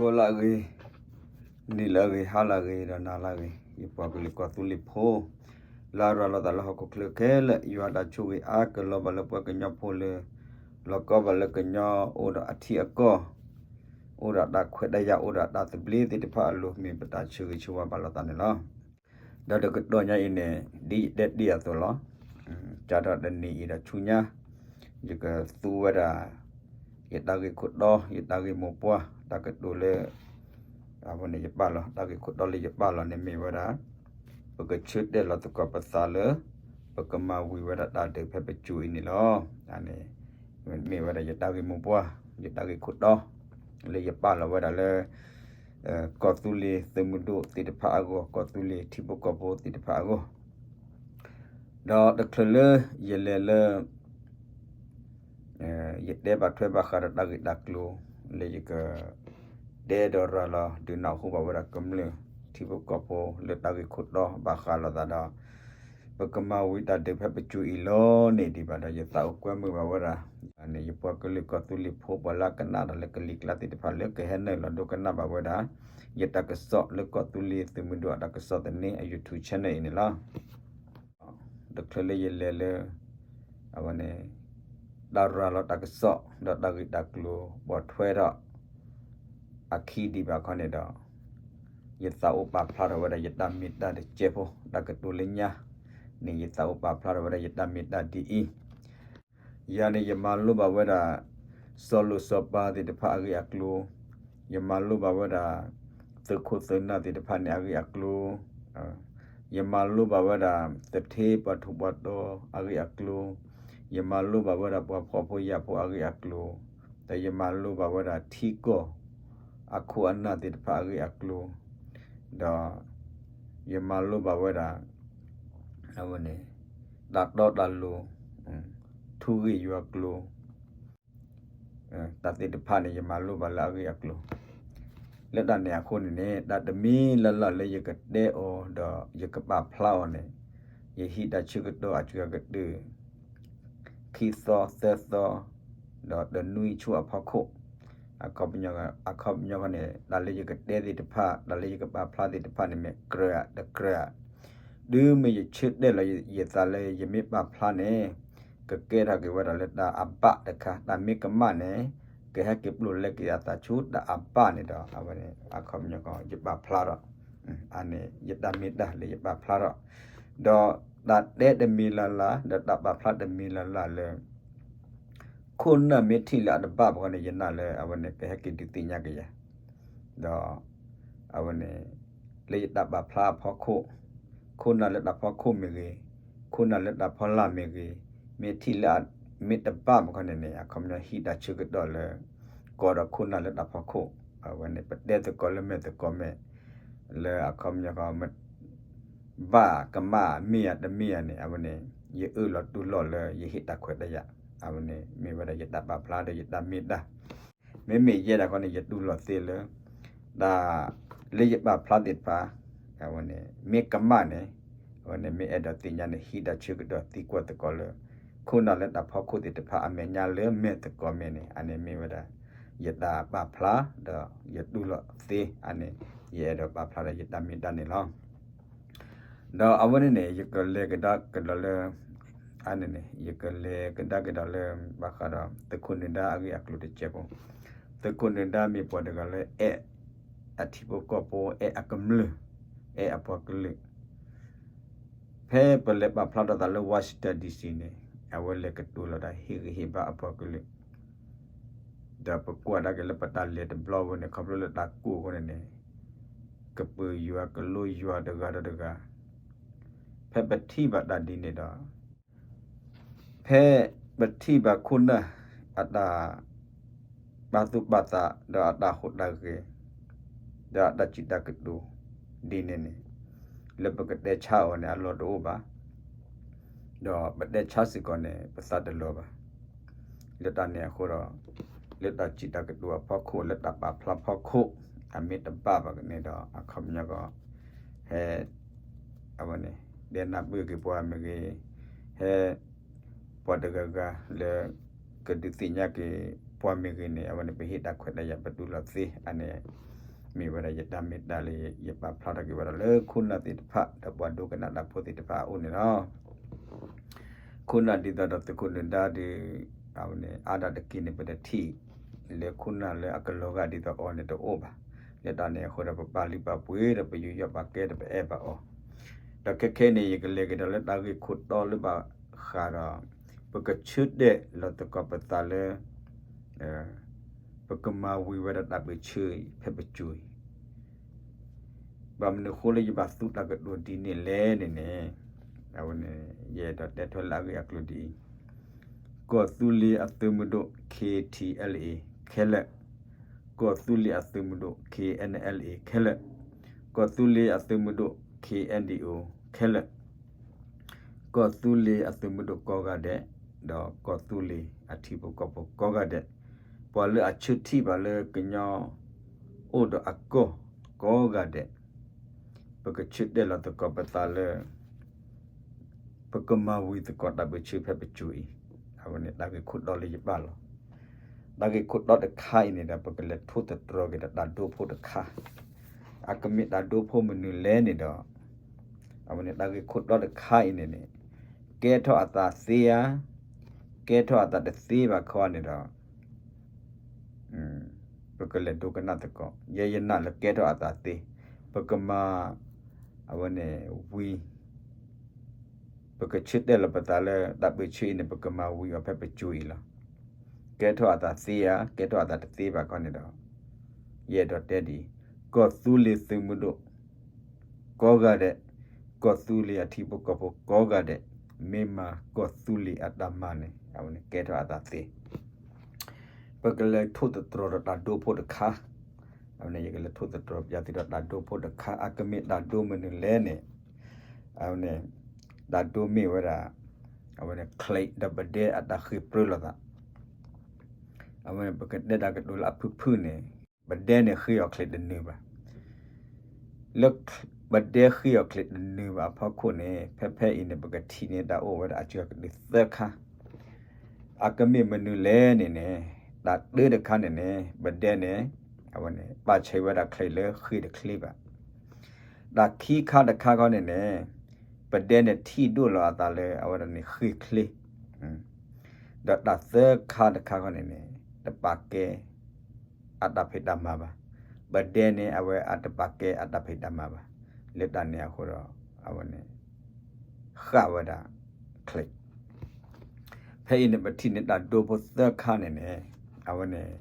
ဂီၤလၢအဂ့ၤ, နံၤလၢအဂ့ၤ, ဟါလၢအဂ့ၤ, ဒီးနၤလၢအဂ့ၤ, ယပှၤကလုာ်ကီၢ်သူလ့ၤဖိ လၢအရၤလီၤသးလၢဟီၣ်ခိၣ်ချၢခဲလၢာ်, ယွၤတၢ်ဆိၣ်ဂ့ၤအါကလီၤဘၣ်လၢပှၤကညီဖိလၢ လီၤကီဘၣ်လၢကညီအိၣ်ဒီးအထံအကီၢ်, အိၣ်ဒီးတၢ်ခွဲးတၢ်ယာ်, အိၣ်ဒီးတၢ်သဘျ့သ့ၣ်တဖၣ်အလိၤ, မ့ၢ်ပတၢ်ဆၢဂ့ၤဆၢဝါဘၣ်လိာ်သးန့ၣ်လီၤ. ဒီးတကတီၢ်ညါအံၤန့ၣ်, ဒ်ယတဲတ့ၢ်အသိးလီၤ. ကၢ်ထီၣ်တနံၤအံၤဒီးဆူညါ, ယကသူဝဲဒၣ် ယတၢ်ဂ့ၢ်ခိၣ်တီ, ယတၢ်ဂ့ၢ်မိၢ်ပှၢ်, တၢ်ကတိၤလၢ အဝဲန့ၣ်ယပာ်လီၤ, တၢ်ဂ့ၢ်ခိၣ်တီလၢယပာ်လီၤန့ၣ်မ့ၢ်ဝဲဒၣ်, ပကဆၢတဲာ်လီၤသကိးပသးလၢ ပကမၤဝံၤဝဲဒၣ်တၢ်ဒုးဖဲပစိၤအံၤန့ၣ်လီၤ. န့ၣ် မ့ၢ်ဝဲဒၣ်ယတၢ်ဂ့ၢ်မိၢ်ပှၢ်, ယတၢ်ဂ့ၢ်ခိၣ်တီ လၢယပာ်လီၤဝဲဒၣ်လၢ ကီၢ်သူလ့ၤသုးမုၢ်ဒိၣ်သ့ၣ်တဖၣ်အဂီၢ်, ကီၢ်သူလ့ၤထံဖိကီၢ်ဖိသ့ၣ်တဖၣ်အဂီၢ်, ဒီးတချုးလၢယလဲၤလၢ ယတဲဘၣ်ထွဲဘၣ်ဃးဒီးတၢ်ဂ့ၢ်တၢ်ကျိၤ လၢယက တဲဒီးရၤလီၤဒုးနၢ်ဟူဘၣ်ဝဲဒၣ်ကမျၢၢ်ထံဖိကီၢ်ဖိလၢတၢ်ဂ့ၢ်ခိၣ်တီဘၣ်ဃးလိာ်သးဒီး ပကမၤဝံၤတၢ်ဒုးဖဲပစိၤအံၤလီၤန့ၣ်ဒံးဘၣ်ဒီး ယသးအိၣ်ကွဲမုာ်ဘၣ်ဝဲဒၣ် ယပှၤကလုာ်ကီၢ်သူလ့ၤဖိပှၤလၢအကနၣ်ဒီးလၢကလံၤကျါသ့ၣ်တဖၣ်လၢကဟဲနုာ်လီၤဒိကနၣ်ဘၣ်ဝဲဒၣ် ယတၢ်ကစီၣ်လၢကီၢ်သူလ့ၤသုးမုၢ်ဒိၣ်အတၢ်ကစီၣ်သန့အ YouTube channel အံၤန့ၣ်လီၤ. တချုးလၢယလဲၤလၢ အဝဲန့ၣ် တၢ်ရၤလီၤတၢ်ကစီၣ် ဒီးတၢ်ဂ့ၢ်တၢ်ကျိၤပိာ်ထွဲထီၣ် အခံဒံးဘၣ်ခီန့ၣ်ဒီး ယသးအိၣ်ပာ်ဖျါထီၣ်ဝဲဒၣ်ယတၢ်မ့ၢ်တၢ်တစဲးဖိ တၢ်ကတိၤလၢညါန့ၣ် ယသးအိၣ်ပာ်ဖျါထီၣ်ဝဲဒၣ်ယတၢ်မ့ၢ်တၢ်ဒ်အံၤ, ယၤန့ၣ်ယမၤလိဘၣ်ဝဲဒၣ် စီၤလိၣ်စီၤပၤသ့ၣ်တဖၣ်အဂ့ၢ်အကျိၤ, ယမၤလိဘၣ်ဝဲဒၣ် သုးခိၣ်သုးနၢ်သ့ၣ်တဖၣ်န့ၣ်အဂ့ၢ်အကျိၤ, ယမၤလိဘၣ်ဝဲဒၣ် သထ့ပှၤထူးပှၤတီၤအဂ့ၢ်အကျိၤ, ယမၤလိဘၣ်ဝဲဒၣ်ပှၤဖှီၣ်ဖိယာ်ဖိအဂ့ၢ်အကျိၤ, ဒီးယမၤလိဘၣ်ဝဲဒၣ်ထံကီၢ်အခိၣ်အနၢ်သ့ၣ်တဖၣ်အဂ့ၢ်အကျိၤ, ဒီးယမၤလိဘၣ်ဝဲဒၣ် အဝဲန့ၣ် တၢ်တီတၢ်လိၤ, ထူဂ့ၢ်ယွၤကျိၤ တၢ်သ့ၣ်တဖၣ်န့ၣ် ယမၤလိဘၣ်လၢအဂ့ၢ်အကျိၤ, လၢတၢ်န့ၣ်အဃိန့ၣ်န့ၣ် တၢ်တမံၤလၢ်လၢ်လၢယကတဲအီၤဒီးယကပာ်ဖျါအီၤန့ၣ်, ယဟံးတၢ်ဆၢကတီၢ်အစှၤကတၢၢ် ခံသီသၢသီ ဒီးတနွံဆူအဖီခိၣ်, အခီပညီ, အခီပညီဃီန့ၣ် တၢ်လၢယကတဲသ့ၣ်တဖၣ် တၢ်လၢယကပာ်ဖျါသ့ၣ်တဖၣ်န့ၣ်မ့ၢ်ကြၢးဧါတကြၢးဧါ, တုၤမ့ၢ်ယဆၢတဲာ်လီၤယသးလၢယမ့ၢ်ပာ်ဖျါန့ၣ် ကကဲထီၣ်က့ၤဝဲဒၣ်လၢတၢ်အဘၣ်တခါ, တၢ်မ့ၢ်ကမၣ်န့ၣ် ကဟဲက့ၤပျိာ်လဲက့ၤအသးဆူတၢ်အဘၣ်န့ၣ်ဒီး အဝဲန့ၣ် အခီပညီဃီ ယပာ်ဖျါထီၣ်, အန့ၣ် ယတၢ်မ့ၢ်တၢ်လၢယပာ်ဖျါထီၣ်, ဒီးတၢ်တဲတမံၤလၢ်လၢ် ဒီးတၢ်ပာ်ဖျါတမံၤလၢ်လၢ်လၢ ခိၣ်နၢ်မ့ၢ်ထံၣ်လၢအတဘၣ်ဘၣ်ဃီန့ၣ် ယနာ်လၢအဝဲန့ၣ် ကဟဲက့ၤဒုးသ့ၣ်ညါက့ၤယၤ, ဒီး အဝဲန့ၣ် လၢယတၢ်ပာ်ဖျါအဖီခိၣ်, ခိၣ်နၢ်လၢတၢ်ဖီခိၣ်မ့ၢ်ဂ့ၤ, ခိၣ်နၢ်လၢတၢ်ဖီလာ်မ့ၢ်ဂ့ၤ, မ့ၢ်ထံၣ်လၢ မ့ၢ်တဘၣ်ဘၣ်ဃီန့ၣ်န့ၣ် အခီပညီဟံးတၢ်ဆၢကတီၢ်လၢ ကိးဒီးခိၣ်နၢ်လၢတၢ်ဖီခိၣ်, အဝဲန့ၣ် ပတဲသကိးလၢမဲာ်သကိးမဲာ် လၢအခီပညီဃီ ဘၣ်ကမၣ်မ့ၢ်ဧါတမ့ၢ်ဧါန့ၣ် အဝဲန့ၣ် ယအၢၣ်လီၤတူၢ်လိာ်လၢယဟ့ၣ်တၢ်ခွဲးတၢ်ယာ်, အဝဲန့ၣ် မ့ၢ်ဝဲဒၣ်ယတၢ်ပာ်ဖျါဒီးယတၢ်မ့ၢ်တၢ်, မ့မ့ၢ်ယဲဒၣ်ဃီန့ၣ် ယတူၢ်လိာ်သ့လၢ တၢ်လၢယပာ်ဖျါသ့ၣ်တဖၣ် အဝဲန့ၣ် မ့ၢ်ကမၣ်န့ၣ် အဝဲန့ၣ်မ့ၢ်အဲၣ်ဒိးသ့ၣ်ညါန့ၣ် ဟံးတၢ်ဆၢကတီၢ်သံကွၢ်သကိးလၢ ခိၣ်နၢ်လၢတၢ်ဖီခိၣ်သ့ၣ်တဖၣ်အမဲာ်ညါလၢမဲာ်သကိးမဲာ်န့ၣ် အန့ၣ်မ့ၢ်ဝဲဒၣ် ယတၢ်ပာ်ဖျါ ဒီးယတူၢ်လိာ်သ့ အန့ၣ် ယအဲၣ်ဒိးပာ်ဖျါဒီးယတၢ်မ့ၢ်တၢ်န့ၣ်လီၤ. ဒီးအဝဲန့ၣ်န့ၣ် ယကလဲၤကဒါက့ၤဒီးလၢ အန့ၣ်န့ၣ် ယကလဲၤကဒါက့ၤဒီးလၢ ဘၣ်ဃးဒီး သုးခိၣ်နၢၤဒါအဂ့ၢ်အကျိၤတစဲးဖိ, သုးခိၣ်နၢၤဒါမ့ၢ်ပှၤတဂၤလၢအဲၣ်အထံဖိကီၢ်ဖိ အဲၣ်အကမျၢၢ် အဲၣ်အပှၤကလုာ် ဖဲပလဲၤပာ်ဖျါထီၣ်သးလၢ Washington D C န့ၣ် အဝဲလဲၤကတိၤလီၤတၢ်ဟ့ၣ်ဂံၢ်ဟ့ၣ်ဘါအပှၤကလုာ် ဒီးပကွၢ်ဒၣ်က့ၤလၢပတၢ်လဲၤတဘျီဝဲန့ၣ် ခီဖျိလၢတၢ်ကိၢ်အဃိန့ၣ်န့ၣ် ကပၢၤယွၤကလိယွၤတဂၤဒီးတဂၤ ဖဲပထံၣ်ဘၣ်တၢ်ဒ်န့ၣ်ဒီး ဖဲပထံၣ်ဘၣ်ခိၣ်နၢ်အတၢ် ပာ်သူၣ်ပာ်သးဒီးအတၢ်ဟူးတၢ်ဂဲၤ ဒီးအတၢ်စံးတၢ်ကတိၤဒ်န့ၣ်န့ၣ် လၢပကတဲဆါအီၤန့ၣ် အလီၢ်တအိၣ်ဘၣ် ဒီးပတဲဆါစ့ၢ်ကီးန့ၣ် ပသးတလီၤဘၣ်. လၢတၢ်န့ၣ်အဃိဒီး လၢတၢ်စံးတၢ်ကတိၤအဖီခိၣ် လၢတၢ်ပာ်ဖျါဖီခိၣ် အမ့ၢ်တဘၣ်ဘၣ်န့ၣ်ဒီး အခီပညီကီး ဟဲ အဝဲန့ၣ် တဲနၢ်ပၢၢ်က့ၤပှၤမ့ၢ်ဂ့ၤ, ဟဲ ပှၤတဂၤဂၤလၢ ကဒုးသ့ၣ်ညါက့ၤပှၤမ့ၢ်ဂ့ၤန့ၣ် အဝဲန့ၣ် ပဟ့ၣ်တၢ်ခွဲးတၢ်ယာ်ပတူၢ်လိာ်သ့ အန့ၣ် မ့ၢ်ဝဲဒၣ်ယတၢ်မ့ၢ်တၢ်လၢယပာ်ဖျါထီၣ်က့ၤဝဲဒၣ်လၢခိၣ်နၢ်သ့ၣ်တဖၣ် ဒီးပှၤဒိကနၣ်တၢ်ဖိသ့ၣ်တဖၣ်အအိၣ်န့ၣ်လီၤ. ခိၣ်နၢ်ဒ်သိးဒီးသုးခိၣ်နၢၤဒါဒီး အဝဲန့ၣ် အါဒၣ်တက့ၢ်န့ၣ် ပတထံၣ်လၢခိၣ်နၢ်လၢအကလီၤဂာ်ဒ်သိးအီၤန့ၣ်တအိၣ်ဘၣ်. လၢတၢ်န့ၣ်အဃိဒီး ပပာ်လုၢ်ပာ်ပှ့ၤဒီး ပယူးယီၣ်ပာ်ကဲဒီးပအဲၣ်ဘၣ်အီၤ. ဒီးခဲခဲအံၤန့ၣ် ယကလဲၤကဒီးလၢတၢ်ဂ့ၢ်ခိၣ်တီလၢဘၣ်ဃးဒီး ပကဆၢတဲာ်လီၤသကိးပသးလၢ ပကမၤဝံၤဝဲဒၣ်တၢ်ပၢၢ်ဆၢအံၤဖဲပစိၤအံၤ. ဘၣ်မနုၤအဃိလၢယဘၣ်သူတၢ်ကတိၤဒ်န့ၣ်လဲၣ်န့ၣ်န့ၣ်, အဝဲန့ၣ် ယအဲၣ်ဒိးတဲထွဲလၢအဂ့ၢ်အကျိၤဒ်အံၤ, ကီၢ်သူလ့ၤအသုးမုၢ်ဒိၣ် K T L A ခဲလၢာ်, ကီၢ်သူလ့ၤအသုးမုၢ်ဒိၣ် K N L A ခဲလၢာ်, ကီၢ်သူလ့ၤအသုးမုၢ်ဒိၣ် K N D O ခဲလၢာ် ကီၢ်သူလ့ၤအသုးမုၢ်ဒိၣ်ကိးဂၤဒဲး, ဒီးကီၢ်သူလ့ၤအထံဖိကီၢ်ဖိကိးဂၤဒဲး, ပှၤလၢအဆၢထံၣ်ဘၣ်လၢကညီအိၣ်ဒီးအကီၢ်ကိးဂၤဒဲး, ပကဆၢတဲာ်လီၤသကိးပသးလၢ ပကမၤဝံၤသကိးတၢ်ပၢၢ်ဆၢဖဲပစိၤအံၤ, အဝဲန့ၣ်တၢ်ဂ့ၢ်ခိၣ်တီလၢယပာ်လီၤ. တၢ်ဂ့ၢ်ခိၣ်တီတခါအံၤန့ၣ်ဒီး ပကလဲၤထိၣ်သတြီၤက့ၤဒီးတၢ်ဒိဖိတခါ, အကမ့ၢ်တၢ်ဒိဖိမနုၤလဲၣ်န့ၣ်ဒီး အဝဲန့ၣ်တၢ်ဂ့ၢ်ခိၣ်တီတခါအံၤန့ၣ်န့ၣ်, ကဲထီၣ်အသးသ့ဧါ, ကဲထီၣ်အသးတသ့ဘၣ်ခီန့ၣ်ဒီး ပကလဲၤဒိကနၣ်သကိး, ယဲယနာ်လၢကဲထီၣ်အသးသ့, ပကမၤ အဝဲန့ၣ်ဝံၤ ပကဆၢတဲာ်လီၤပသးလၢတၢ်ပၢၢ်ဆၢအံၤန့ၣ် ပကမၤဝံၤအီၤဖဲပစိၤအံၤလီၤ. ကဲထီၣ်အသးသ့ဧါ, ကဲထီၣ်အသးတသ့ဘၣ်ခီန့ၣ်ဒီး ယအဲၣ်ဒိးတဲဒ်အံၤ, ကီၢ်သူလ့ၤသုးမုၢ်ဒိၣ် ကိးဂၤဒဲး, ကီၢ်သူလ့ၤအထံဖိကီၢ်ဖိကိးဂၤဒဲး, မ့ၢ်မၤကီၢ်သူလ့ၤအတၢ်မၤန့ၣ် အဝဲန့ၣ်ကဲထီၣ်အသးသ့ ပကလဲၤထိၣ်သတြီၤဒီးတၢ်ဒိဖိတခါ, အဝဲန့ၣ် ယကလဲၤထိၣ်သတြီၤပျးသုဒီးတၢ်ဒိဖိတခါ, အကမ့ၢ်တၢ်ဒိမနုၤလဲၣ်န့ၣ်, အဝဲန့ၣ် တၢ်ဒိမ့ၢ်ဝဲဒၣ် အဝဲန့ၣ် Clay ဒီးပဒဲအတၢ်ဃ့ၢ်ပြၢလိာ်သး, အဝဲန့ၣ် ပကတဲတၢ်ကတိၤလၢအဖုၣ်ဖုၣ်န့ၣ်, ပဒဲန့ၣ်ဃ့အီၤ Clay တနုာ်ဘၣ်. လၢပဒဲဃ့အီၤ Clay တနုာ်ဘၣ်အဖီခိၣ်န့ၣ် ဖဲဖဲအံၤန့ၣ် ပကထံၣ်န့ၢ်တၢ်အိၣ်ဝဲဒၣ်အစှၤကတၢၢ်သၢခါ, အကမ့ၢ်မနုၤလဲၣ်န့ၣ်န့ၣ်, တၢ်တၢတခါန့ၣ်န့ၣ် ပဒဲန့ၣ် အဝဲန့ၣ် ပာ်ဆံးဝဲဒၣ် Clay လၢဃ့တချ့ဘၣ်. တၢ်ခံခါတခါခီန့ၣ်န့ၣ်, ပဒဲန့ၣ်ထံၣ်ဒိၣ်လီၤအသးလၢအဝဲဒၣ်န့ၣ်ဃ့ချ့, ဒီးတၢ်သၢခါတခါခီန့ၣ်န့ၣ် တပာ်ကဲ အတၢ်ဖံးတၢ်မၤဘၣ်. ပဒဲန့ၣ် အဝဲအတပာ်ကဲအတၢ်ဖံးတၢ်မၤဘၣ်. လၢတၢ်န့ၣ်အဃိဒီး အဝဲန့ၣ် ဃၣ်ဝဲဒၣ် Clay. ဖဲအံၤန့ၣ် ပထံၣ်န့ၢ်တၢ်ဒိဖိသၢခါန့ၣ်န့ၣ်, အဝဲန့ၣ်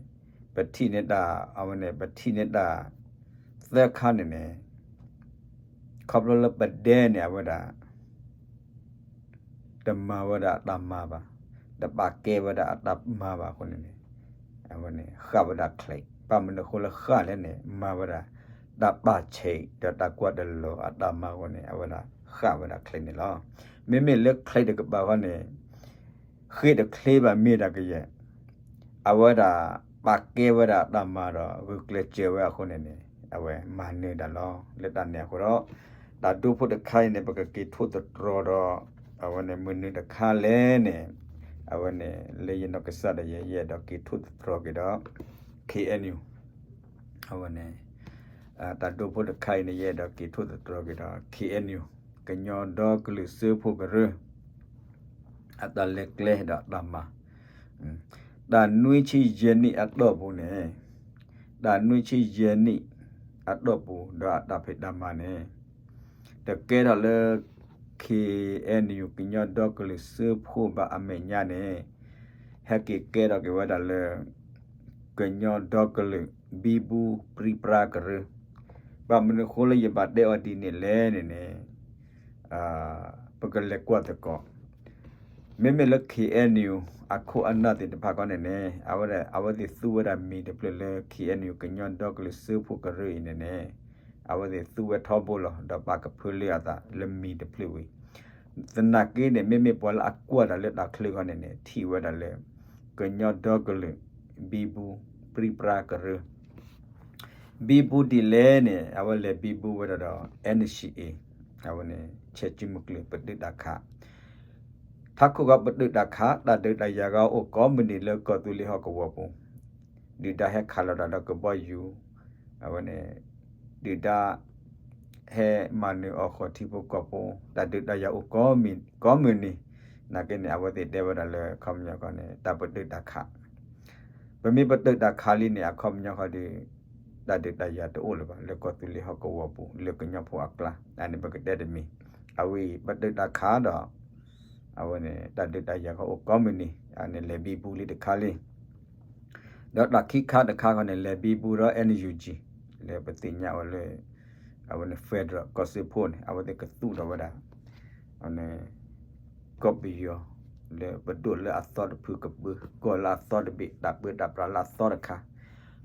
ပထံၣ်န့ၢ်တၢ်, အဝဲန့ၣ် ပထံၣ်န့ၢ်တၢ်သၢခါန့ၣ်န့ၣ်, ခီဖျိလၢပဒဲန့ၣ် အဝဲဒၣ် တမၤဝဲဒၣ်အတၢ်မၤဘၣ်, တပာ်ကဲဝဲဒၣ်အတၢ်မၤဘၣ်အဃိန့ၣ်န့ၣ်, အဝဲန့ၣ် ဃၣ်ဝဲဒၣ် Clay. ဘၣ်မနုၤအဃိလၢဃၣ်လဲၣ်န့ၣ် မၤဝဲဒၣ် တၢ်ပာ်ဆံး ဒီးတၢ်ကွၢ်တလီၤအတၢ်မၤအဃိန့ၣ် အဝဲဒၣ်ဃၣ်ဝဲဒၣ် Clay န့ၣ်လီၤ. မ့မ့ၢ်လၢ Clay တကပၤဃီန့ၣ် ဃ့တချ့ဘၣ်မ့ၢ်ဒၣ်ကယဲၢ်, အဝဲဒၣ်ပာ်ကဲဝဲဒၣ်အတၢ်မၤဒီး ဂုာ်ကျဲးစၢးဝဲအဃိန့ၣ်န့ၣ် အဝဲမၤနၢၤဒၣ်လီၤ. လၢတၢ်န့ၣ်အဃိဒီး တၢ်ဒိဖိတခါအံၤန့ၣ် ပကက့ၤထိၣ်သတြီၤဒီး အဝဲန့ၣ်မနုၤတခါလဲၣ်န့ၣ်, အဝဲန့ၣ် လၢယနီၢ်ကစၢ်ဒၣ်ယဲ ယအဲၣ်ဒိးက့ၤထိၣ်သတြီၤက့ၤဒီး K N U အဝဲန့ၣ် တၢ်ဒိဖိတခါအံၤန့ၣ် ယအဲၣ်ဒိးက့ၤထိၣ်သတြီၤက့ၤဒီး K N U ကညီဒီကလုာ်စၢဖှိၣ်ကရၢ အတၢ်လဲၤကျဲဒီးအတၢ်မၤ, တၢ်နွံဆံယဲၢ်နံၣ်အတီၢ်ပူၤန့ၣ်, တၢ်နွံဆံယဲၢ်နံၣ်အတီၢ်ပူၤဒီးအတၢ်ဖံးတၢ်မၤန့ၣ် တကဲထီၣ်လၢ K N U ကညီဒီကလုာ်စၢဖှိၣ်ဘၣ်အမဲာ်ညါန့ၣ်, ဟဲက့ၤကဲထီၣ်က့ၤဝဲဒၣ်လၢ ကညီဒီကလုာ် ဘံဘူပြံပြါကရၢ. ဘၣ်မနုၤအဃိလၢယဘၣ်တဲအီၤဒ်န့ၣ်လဲၣ်န့ၣ်န့ၣ်, ပကလဲၤကွၢ်သကိး, မ့မ့ၢ်လၢ K N U အခိၣ်အနၢ်သ့ၣ်တဖၣ်ခီန့ၣ်န့ၣ်, အဝဲဒၣ် အဝဲသ့ၣ်သူဝဲဒၣ်မံၤတဖျၢၣ်လၢ K N U ကညီဒီကလုာ်စၢဖှိၣ်ကရၢအံၤန့ၣ်န့ၣ်, အဝဲသ့ၣ်သူဝဲထီဘိလီၤ ဒီးပာ်ကဖၢလၢအသးလၢမံၤတဖျၢၣ်ဝံၤ, သနာ်က့န့ၣ် မ့မ့ၢ်ပှၤလၢအကွၢ်တၢ်လၢတၢ်ချၢခီန့ၣ်န့ၣ် ထံၣ်ဝဲဒၣ်လၢ ကညီဒီကလုာ် ဘံဘူပြံပြါကရၢ ဘံဘူဒ်လဲၣ်န့ၣ် အဝဲလဲၤဘံဘူဝဲဒၣ်ဒီး N C A အဝဲန့ၣ် ဆဲးစုမုၢ်ကျၢၢ်ပတုာ်တၢ်ခး, ထးခိၣ်ဂီၤပတုာ်တၢ်ခး တၢ်ဒုးတၢ်ယၤဂီၤအိၣ်ကိးမုၢ်နံၤလၢကီၢ်သူလ့ၤဟီၣ်ကဝီၤပူၤ, ဒုၣ်ဒါဟဲခးလီၤတၢ်ဒီးကဘီယူၤ, အဝဲန့ၣ် ဒုၣ်ဒါ ဟဲမၤနၢၤအီၣ်ဃီၤထံဖိကီၢ်ဖိ တၢ်ဒုးတၢ်ယၤအိၣ်ကိးမုၢ်နံၤ, နာ်က့န့ၣ် အဝဲသ့ၣ်တဲဝဲဒၣ်လၢအခီပညီခီန့ၣ် တၢ်ပတုာ်တၢ်ခး, ပမ့ၢ်ပတုာ်တၢ်ခးလံန့ၣ် အခီပညီခီဒီး တၢ်ဒုးတၢ်ယၤတအိၣ်လၢၤဘၣ် လၢကီၢ်သူလ့ၤဟီၣ်ကဝီၤပူၤ လၢကညီဖိအကျါ, အန့ၣ်ပကတဲတမံၤ, အဝဲအံၤ ပတုာ်တၢ်ခးဒီး အဝဲန့ၣ် တၢ်ဒုးတၢ်ယၤခီအိၣ်ကိးမုၢ်နံၤ, အန့ၣ်လဲၤဘံဘူလံတခါလံ ဒီးတၢ်ခံခါတခါခီန့ၣ် လဲၤဘံဘူဒီး NUG လၢပသ့ၣ်ညါအီၤလၢ အဝဲန့ၣ် federal ကီၢ်စၢဖှိၣ်န့ၣ် အဝဲသ့ၣ်ကသူၣ်ထီၣ်ဝဲဒၣ် အန့ၣ် ကီၢ်ပယီၤ လၢပဒိၣ်လၢအသီတဖုကပၢၤ ကီၢ်လၢအသီတဘ့ၣ် တၢ်ပၢတၢ်ပြးလၢအသီတခါ,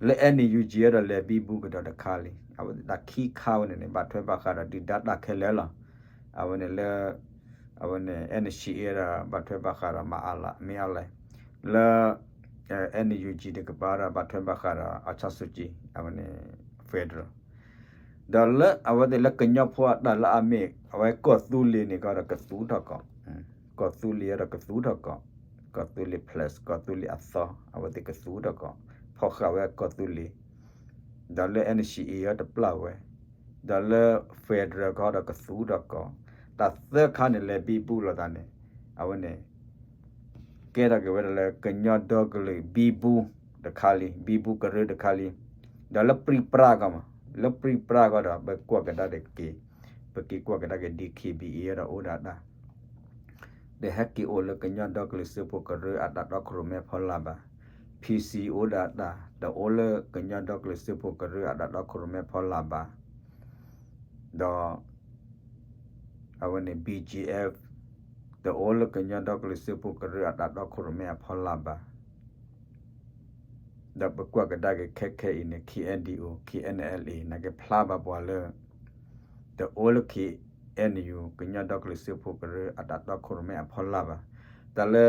လၢ NUG ဒီးလဲၤဘံဘူကဒီးတခါလံ, အဝဲသ့ၣ်တၢ်ခံခါဝဲန့ၣ်န့ၣ် ဘၣ်ထွဲဘၣ်ဃးဒီးဒုၣ်ဒါတၢ်ခဲလၢာ်လီၤ. အဝဲန့ၣ်လၢ အဝဲန့ၣ် NCA ဒီးဘၣ်ထွဲဘၣ်ဃးဒီးမၤအါလး မ့ၢ်အါလဲၣ်, လၢ NUG တကပၤဒီးဘၣ်ထွဲဘၣ်ဃးဒီး အောင်ဆန်းစုကြည် အဝဲန့ၣ် federal ဒီးလၢအဝဲသ့ၣ်လၢကညီဖိအတၢ်လၢအမ့ၢ် အဝဲကီၢ်သူလ့ၤန့ၣ်ကီးဒီးကသူထီၣ်ကီး, ကီၢ်သူလ့ၤဒီးကသူထီၣ်ကီး, ကီၢ်သူလ့ၤ plus ကီၢ်သူလ့ၤအသီ အဝဲသ့ၣ်ကသူထီၣ်ကီး, ဖီၣ်ဃာ်ဝဲကီၢ်သူလ့ၤ, ဒီးလၢ NCA အီၤတပျၢ်ဝဲ, ဒီးလၢ federal ကီးဒီးကသူထီၣ်ကီး, တၢ်သၢခါန့ၣ်လဲၤဘံဘူလိာ်သးန့ၣ်, အဝဲန့ၣ် ကဲထီၣ်က့ၤဝဲဒၣ်လၢကညီဒီကလုာ်ဘံဘူတခါလံ, ဘံဘူကရၢတခါလံ, ဒီးလၢပြံပြါကီးမး, လၢပြံပြါကီးဒီး ပကွၢ်ကဒါက့ၤ, ပက့ၤကွၢ်ကဒါက့ၤ DKBA ဒီးအိၣ်ဒၣ်တၢ် တဟဲက့ၤအိၣ်လၢကညီဒီကလုာ်စၢဖှိၣ်ကရၢအတၢ်တီခိၣ်ရိၣ်မဲအဖီလာ်ဘၣ်, PC အိၣ်ဒၣ်တၢ် တအိၣ်လၢကညီဒီကလုာ်စၢဖှိၣ်ကရၢအတၢ်တီခိၣ်ရိၣ်မဲအဖီလာ်ဘၣ်, ဒီး အဝဲန့ၣ် BGF တအိၣ်လၢကညီဒီကလုာ်စၢဖှိၣ်ကရၢအတၢ်တီခိၣ်ရိၣ်မဲအဖီလာ်ဘၣ်. ဒီးပကွၢ်ကဒါက့ၤခဲခဲအံၤန့ၣ် KNDO KNLA နာ်က့ဖျါဘၣ်ပှၤလၢ တအိၣ်လၢ KNU ကညီဒီကလုာ်စၢဖှိၣ်ကရၢအတၢ်တီခိၣ်ရိၣ်မဲအဖီလာ်ဘၣ်. တၢ်လၢ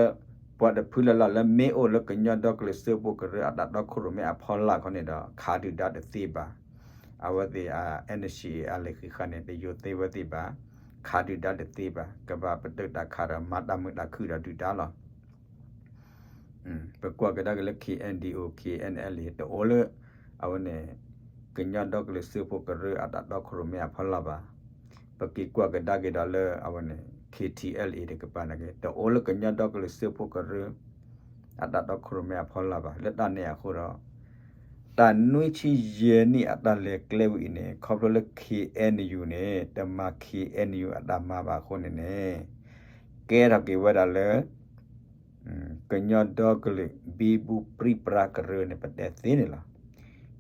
ပှၤတဖုလၢ်လၢ်လၢမ့ၢ်အိၣ်လၢကညီဒီကလုာ်စၢဖှိၣ်ကရၢအတၢ်တီခိၣ်ရိၣ်မဲအဖီလာ်ခီန့ၣ်ဒီး ခးဒုၣ်ဒါတသ့ဘၣ်. အဝဲသ့ၣ်အ NCA အလဲၤဃံးဃာ်န့ၣ် တယိၤသ့ဝဲသ့ၣ်ဘၣ်, ခးဒုၣ်ဒါတသ့ဘၣ်, ကဘၣ်ပတုာ်တၢ်ခးဒီးမၤတၢ်မုာ်တၢ်ခုၣ်ဒီးဒုၣ်ဒါလီၤ. ပကွၢ်ကဒါက့ၤလၢ KNDO KNLA တအိၣ်လၢ အဝဲန့ၣ် ကညီဒီကလုာ်စၢဖှိၣ်ကရၢအတၢ်တီခိၣ်ရိၣ်မဲအဖီလာ်ဘၣ်. ပက့ၤကွၢ်ကဒါက့ၤဒီးလၢအဝဲန့ၣ် KTLA တကပၤနာ်က့ တအိၣ်လၢကညီဒီကလုာ်စၢဖှိၣ်ကရၢ အတၢ်တီခိၣ်ရိၣ်မဲအဖီလာ်ဘၣ်. လၢတၢ်န့ၣ်အဃိဒီး တၢ်နွံဆံယဲၢ်နံၣ်အတၢ်လဲၤကျဲဝံၤအံၤန့ၣ် ခီဖျိလၢ KNU န့ၣ် တမၤ KNU အတၢ်မၤဘၣ်အဃိန့ၣ်န့ၣ် ကဲထီၣ်က့ၤဝဲဒၣ်လၢ ကညီဒီကလုာ်ဘံဘူပြံပြါကရၢန့ၣ် ပတဲသ့န့ၣ်လီၤ.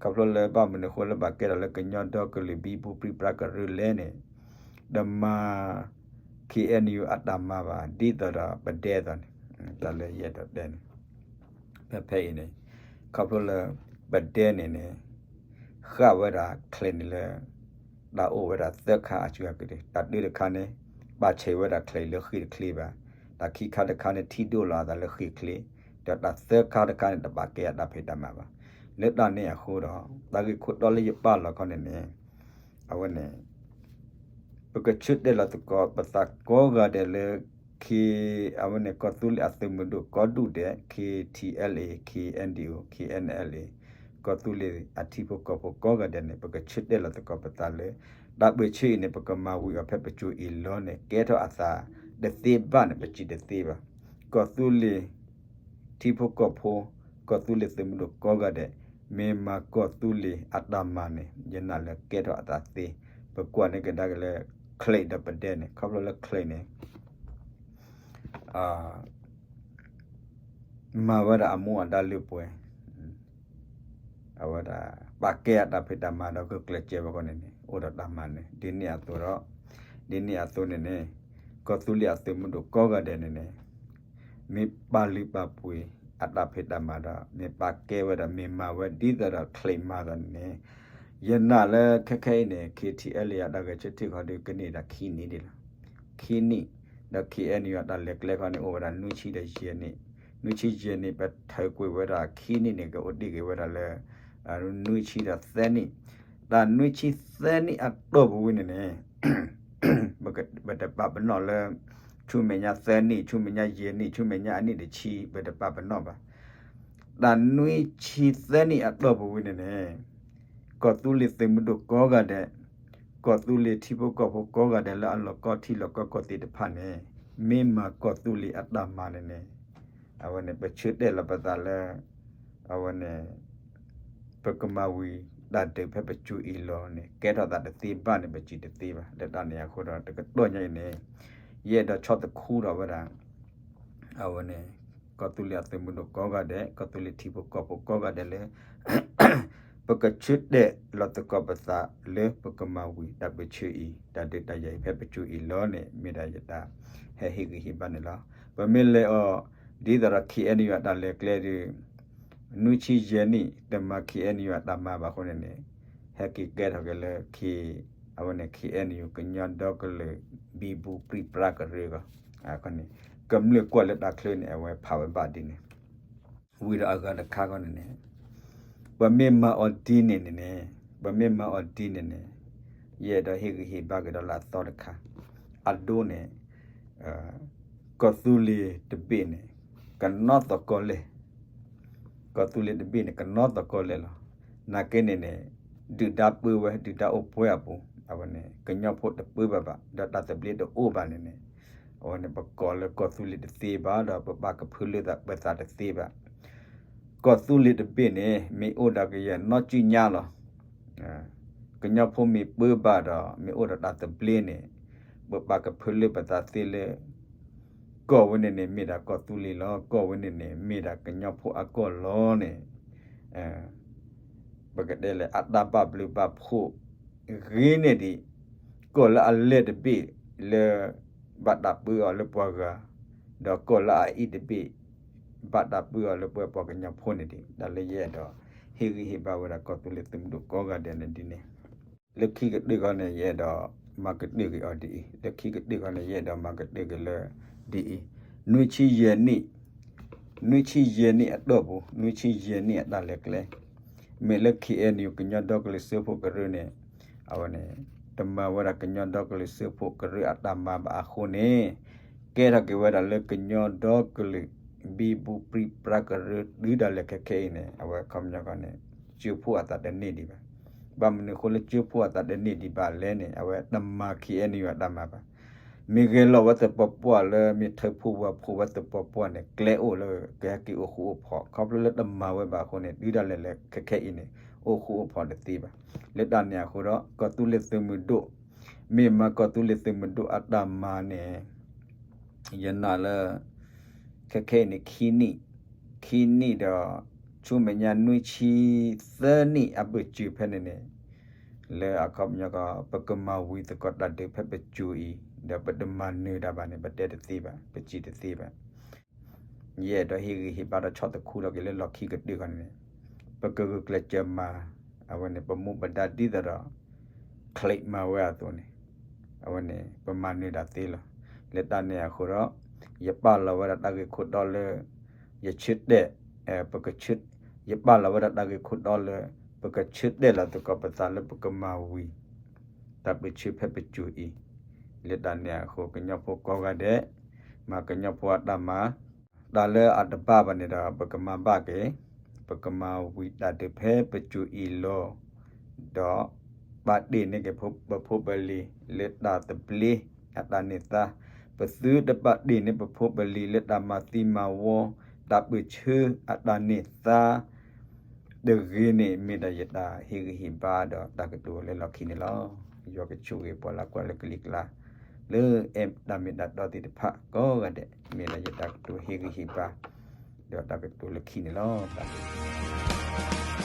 ခီဖျိလၢဘၣ်မနုၤအဃိလၢဘၣ်ကဲထီၣ်လၢကညီဒီကလုာ်ဘံဘူပြံပြါကရၢလဲၣ်န့ၣ် တမၤ KNU အတၢ်မၤဘၣ် ဒ်သိးဒီးပဒဲသိးန့ၣ် တၢ်လၢယအဲၣ်ဒိးတဲန့ၣ် ဖဲဖဲအံၤန့ၣ် ခီဖျိလၢ ပဒဲန့ၣ်န့ၣ် ဃၣ်ဝဲဒၣ်ချံးန့ၣ်လၢ တၢ်အိၣ်ဝဲဒၣ်သၢခါအစှၤကတၢၢ် တၢ်တၢတခါန့ၣ် ပာ်ဆံးဝဲဒၣ်ချံးလၢဃံတချ့ဘၣ်, တၢ်ခံခါတခါန့ၣ် ထံၣ်ဒိၣ်လီၤအသးလၢဃံချ့, ဒီးတၢ်သၢခါတခါန့ၣ် တဘၣ်ကဲအတၢ်ဖံးတၢ်မၤဘၣ်. လၢတၢ်န့ၣ်အဃိဒီး တၢ်ဂ့ၢ်ခိၣ်တီလၢယပာ်လီၤခီန့ၣ်န့ၣ် အဝဲန့ၣ် ပကဆၢတဲာ်လီၤသကိးပသးကိးဂၤဒဲးလၢ K အဝဲန့ၣ် ကီၢ်သူလ့ၤအသုးမုၢ်ဒိၣ်ကိးဒူၣ်ဒဲး KTLA KNDO KNLA ကီၢ်သူလ့ၤအထံဖိကီၢ်ဖိကိးဂၤဒဲးန့ၣ် ပကဆၢတဲာ်လီၤသကိးပသးလၢ တၢ်ပၢၢ်ဆၢအံၤန့ၣ် ပကမၤဝံၤအီၤဖဲပစိၤအ့ၣ်လီၤန့ၣ် ကဲထီၣ်အသးတသ့ဘၣ်န့ၣ် ပစံးတသ့ဘၣ်. ကီၢ်သူလ့ၤ ထံဖိကီၢ်ဖိ ကီၢ်သူလ့ၤသုးမုၢ်ဒိၣ်ကိးဂၤဒဲး မ့ၢ်မၤကီၢ်သူလ့ၤအတၢ်မၤန့ၣ် ယနာ်လၢကဲထီၣ်အသးသ့. ပကွၢ်န့ၢ်ကဒါက့ၤလၢ ချံးဒီးပဒဲန့ၣ် ခီဖျိလၢချံးန့ၣ် မၤဝဲဒၣ်အမူအဒါလၢပှဲၤ အဝဲဒၣ် ပာ်ကဲအတၢ်ဖံးတၢ်မၤဒီးဂုာ်ကျဲးစၢးဝဲအဂီၢ်န့ၣ်န့ၣ် အိၣ်ဒီးတၢ်မၤနၢၤ ဒ်န့ၣ်အသိးဒီး ဒ်န့ၣ်အသိးန့ၣ်န့ၣ် ကီၢ်သူလ့ၤအသုးမုၢ်ဒိၣ်ကိးဂၤဒဲးန့ၣ်န့ၣ် မ့ၢ်ပာ်လုၢ်ပာ်ပှ့ၤအတၢ်ဖံးတၢ်မၤဒီး မ့ၢ်ပာ်ကဲဝဲဒီး မ့ၢ်မၤဝဲဒ်သိးဒီးချံးမၤအသိးန့ၣ်န့ၣ် ယနာ်လၢခဲခဲအံၤန့ၣ် KTLA အတၢ်ဂဲၤဆၢထၢၣ်ခီဒုးကန့ၢ်ဒၣ်ခံနံၣ်ဒံးလီၤ. ခံနံၣ် ဒီး KNU အတၢ်လဲၤကျဲခီန့ၣ် အိၣ်ဝဲဒၣ်နွံဆံဒီးယဲၢ်နံၣ်, နွံဆံယဲၢ်နံၣ် ပထၢကွံာ်ဝဲဒၣ်ခံနံၣ်န့ၣ် ကအိၣ်တ့ၢ်က့ၤဝဲဒၣ်လၢ နွံဆံဒီးသၢနံၣ်, တၢ်နွံဆံသၢနံၣ်အတီၢ်ပူၤဝံၤန့ၣ်န့ၣ် ပတပာ်ပနီၣ်လၢ ဆူမဲာ်ညါသၢနံၣ်, ဆူမဲာ်ညါယဲၢ်နံၣ်, ဆူမဲာ်ညါအနံၣ်တဆံ ပတပာ်ပနီၣ်ဘၣ်. တၢ်နွံဆံသၢနံၣ်အတီၢ်ပူၤဝံၤန့ၣ်န့ၣ် ကီၢ်သူလ့ၤသုးမုၢ်ဒိၣ်ကိးဂၤဒဲး, ကီၢ်သူလ့ၤထံဖိကီၢ်ဖိကိးဂၤဒဲးလၢအလီၤကီထံလီၤကီကီၢ်သ့ၣ်တဖၣ်န့ၣ်, မ့ၢ်မၤကီၢ်သူလ့ၤအတၢ်မၤန့ၣ်န့ၣ်, အဝဲန့ၣ် ပဆၢတဲာ်လီၤပသးလၢ အဝဲန့ၣ် ပကမၤဝံၤတၢ်ဒုးဖဲပစိၤအံၤလီၤန့ၣ် ကဲထီၣ်သးတသ့ဘၣ်န့ၣ် ပစံးတသ့ဘၣ်. လၢတၢ်န့ၣ်အဃိဒီး တကတီၢ်ညါအံၤန့ၣ် ယအဲၣ်ဒိးဆီၣ်သခူထီၣ်ဝဲဒၣ် အဝဲန့ၣ် ကီၢ်သူလ့ၤအသုးမုၢ်ဒိၣ်ကိးဂၤဒဲး, ကီၢ်သူလ့ၤထံဖိကီၢ်ဖိကိးဂၤဒဲးလၢ ပကဆၢတဲာ်လီၤသကိးပသးလၢပကမၤဝံၤတၢ်ပၢဆှၢအံၤ, တၢ်ဒုးတၢ်ယၤအံၤဖဲပစိၤအံၤလီၤန့ၣ် မ့ၢ်ဒၣ်ယတၢ်ဟဲဟ့ၣ်ဂံၢ်ဟ့ၣ်ဘါန့ၣ်လီၤ. ပမ့ၢ်လဲၤအီၤ ဒ်သိးဒီး ခ့ၣ်အဲၣ်ယူၣ် အတၢ်လဲၤကျဲဒီး နွံဆံယဲၢ်နံၣ် တမၤ ခ့ၣ်အဲၣ်ယူၣ် အတၢ်မၤဘၣ်အဃိန့ၣ်န့ၣ်, ဟဲက့ၤကဲထီၣ်က့ၤလၢ ခ့ၣ်, အဝဲန့ၣ် ခ့ၣ်အဲၣ်ယူၣ် ကညီဒီကလုာ် ဘံဘူပြံပြါကရၢအဂီၢ်, အဃိန့ၣ် ကမျၢၢ်ကွၢ်လၢတၢ်ချၢန့ၣ် အဝဲဖးဝဲဘၣ်ဒ်န့ၣ် ဝံၤဒီးအဂၤတခါအဂီၢ်န့ၣ်န့ၣ်, ပမ့ၢ်မၤအီၤဒ်န့ၣ်န့ၣ်န့ၣ်, ပမ့ၢ်မၤအီၤဒ်န့ၣ်န့ၣ်, ယအဲၣ်ဒိးဟ့ၣ်ဂံၢ်ဟ့ၣ်ဘါကဒီးလၢအသီတခါ, အဒိန့ၣ် ကီၢ်သူလ့ၤတဘ့ၣ်န့ၣ် ကနီသကိးလဲၣ်, ကီၢ်သူလ့ၤတဘ့ၣ်န့ၣ် ကနီသကိးလဲၣ်လီၤ. နာ်က့န့ၣ်န့ၣ် ဒုၣ်ဒါပၢဝဲ ဒုၣ်ဒါအိၣ်ပှဲၤအပူၤ အဝဲန့ၣ် ကညီဖိတပၢဘၣ်ဘၣ် ဒီးတၢ်သဘျ့တအိၣ်ဘၣ်န့ၣ်န့ၣ်, အဝဲန့ၣ် ပကိးလၢကီၢ်သူလ့ၤတသ့ဘၣ် ဒီးပပာ်ကဖၢလၢပသးတသ့ဘၣ်. ကီၢ်သူလ့ၤတဘ့ၣ်န့ၣ် မ့ၢ်အိၣ်ဒီးကယဲၢ်နီၢ်ကံၣ်ညါလီၤ. ကညီဖိမ့ၢ်ပၢဘၣ်ဒီး မ့ၢ်အိၣ်ဒီးတၢ်သဘျ့န့ၣ်, ပပာ်ကဖၢလၢပသးသ့လၢ ကီၢ်ဝဲန့ၣ်န့ၣ် မ့ၢ်ဒၣ်ကီၢ်သူလ့ၤလီၤ. ကီၢ်ဝဲန့ၣ်န့ၣ် မ့ၢ်ဒၣ်ကညီဖိအကီၢ်လီၤန့ၣ်, ပကတဲလဲၣ် အတၢ်ဘၣ်ဘျုးဘၣ်ဖှိၣ်ဂ့ၤန့ၢ်ဒံး ကီၢ်လၢအလဲၢ်တဘ့ၣ်လၢ ဘၣ်တၢ်ပၢအီၤလၢပှၤဂၤ, ဒီးကီၢ်လၢအအံၣ်တဘ့ၣ် ဘၣ်တၢ်ပၢအီၤလၢပှၤ ပှၤကညီဖိန့ၣ်ဒံး တၢ်လၢယအဲၣ်ဒိး ဟ့ၣ်ဂံၢ်ဟ့ၣ်ဘါဝဲဒၣ်ကီၢ်သူလ့ၤသုးမုၢ်ဒိၣ်ကိးဂၤဒဲးန့ၣ်ဒ်န့ၣ်, လၢခံကတၢၢ်ခီန့ၣ် ယအဲၣ်ဒိးမၤကတၢၢ်က့ၤအီၤဒ်အံၤ, လၢခံကတၢၢ်ခီန့ၣ် ယအဲၣ်ဒိးမၤကတၢၢ်က့ၤလၢ ဒ်အံၤ, နွံဆံယဲၢ်နံၣ် နွံဆံယဲၢ်နံၣ်အတီၢ်ပူၤ နွံဆံယဲၢ်နံၣ်အတၢ်လဲၤကျဲ, မ့ၢ်လၢ ခ့ၣ်အဲၣ်ယူၣ် ကညီဒီကလုာ်စၢဖှိၣ်ကရၢန့ၣ်, အဝဲန့ၣ် တမၤဝဲဒၣ်ကညီဒီကလုာ်စၢဖှိၣ်ကရၢအတၢ်မၤဘၣ်အဃိန့ၣ်, ကဲထီၣ်က့ၤဝဲဒၣ်လၢကညီဒီကလုာ် ဘံဘူပြံပြါကရၢ တုၤဒၣ်လဲာ်ခဲခဲအံၤန့ၣ် အဝဲခီပညီခီန့ၣ် ကၠိဖိအသးတန့ၢ်ဒံးဘၣ်. ဘၣ်မနုၤအဃိလၢကၠိဖိအသးတန့ၢ်ဒံးဘၣ်လဲၣ်န့ၣ် အဝဲတမၤ ခ့ၣ်အဲၣ်ယူၣ် အတၢ်မၤဘၣ်. မ့ၢ်ဂဲၤလီၤဝဲသပှၢ်ပှၢ်လၢ မ့ၢ်ထၢဖှိၣ်ဝဲဖှိၣ်ဝဲသပှၢ်ပှၢ်န့ၣ် ကျဲအိၣ်လၢကဟဲက့ၤအိၣ်ဃူအိၣ်ဖိး ခီဖျိလၢတမၤဝဲဘၣ်အဃိန့ၣ် တုၤဒၣ်လဲာ်လၢခဲခဲအံၤန့ၣ် အိၣ်ဃူအိၣ်ဖိးတသ့ဘၣ်. လၢတၢ်န့ၣ်အဃိဒီး ကီၢ်သူလ့ၤသုးမုၢ်ဒိၣ် မ့ၢ်မၤကီၢ်သူလ့ၤသုးမုၢ်ဒိၣ်အတၢ်မၤန့ၣ် ယနာ်လၢ ခဲခဲအံၤန့ၣ် ခံနံၣ်, ခံနံၣ်ဒီး ဆူမဲာ်ညါနွံဆံသၢနံၣ်အဘၢၣ်စၢၤဖဲန့ၣ်န့ၣ်, လၢအခီပညီကီး ပကမၤဝံၤသကိးတၢ်ဒုးဖဲပစိၤအံၤ ဒီးပတမၤနၢၤတၢ်ဘၣ်န့ၣ် ပတဲတသ့ဘၣ် ပစံးတသ့ဘၣ်. ယအဲၣ်ဒိးဟ့ၣ်ဂံၢ်ဟ့ၣ်ဘါဒီးဆီၣ်သခူထီၣ်က့ၤလၢလီၢ်ခံကတၢၢ်ခီန့ၣ်န့ၣ်, ပကဂုာ်ကျဲးစၢးမၤ အဝဲန့ၣ် ပမူပဒါဒ်သိးဒီး ချံးမၤဝဲအသိးန့ၣ်, အဝဲန့ၣ် ပမၤနၢၤတၢ်သ့လီၤ. လၢတၢ်န့ၣ်အဃိဒီး ယပာ်လီၤဝဲဒၣ်တၢ်ဂ့ၢ်ခိၣ်တီလၢ ယဆၢတဲာ်, ပကဆၢ, ယပာ်လီၤဝဲဒၣ်တၢ်ဂ့ၢ်ခိၣ်တီလၢ ပကဆၢတဲာ်လီၤသကိးပသးလၢပကမၤဝံၤ တၢ်ပၢဆှၢဖဲပစိၤအံၤ, လၢတၢ်န့ၣ်အဃိ ကညီဖိကိးဂၤဒဲး မၤကညီဖိအတၢ်မၤ, တၢ်လၢအတဘၣ်ဘၣ်န့ၣ်ဒီး ပကမၤဘၣ်က့ၤ, ပကမၤဝံၤတၢ်ဒုးဖဲပစိၤအံၤလီၤ. ဒီး ပာ်တ့ၢ်န့ၢ်က့ၤပဖိပလံၤ လၢတၢ်သဘျ့အတၢ်န့ၢ်သါ, ပသုတပာ်တ့ၢ်န့ၢ်ပဖိပလံၤလၢတၢ်မၤသံမၤဝီ, တၢ်ပၢဆှၢအတၢ်န့ၢ်သါ တဂ့ၤန့ၣ် မ့ၢ်ဒၣ်ယတၢ်ဟ့ၣ်ဂံၢ်ဟ့ၣ်ဘါဒီးတၢ်ကတိၤလၢလီၢ်ခံန့ၣ်လီၤ. ယွၤကဆိၣ်ဂ့ၤပှၤလၢကွၢ်လၢကလံၤကျါ လၢအဲၣ်တၢ်မ့ၢ်တၢ်တီသ့ၣ်တဖၣ်ကိးဂၤဒဲး, မ့ၢ်ဒၣ်ယတၢ်ကတိၤဟ့ၣ်ဂံၢ်ဟ့ၣ်ဘါ ဒီးတၢ်ကတိၤလၢခံန့ၣ်လီၤ.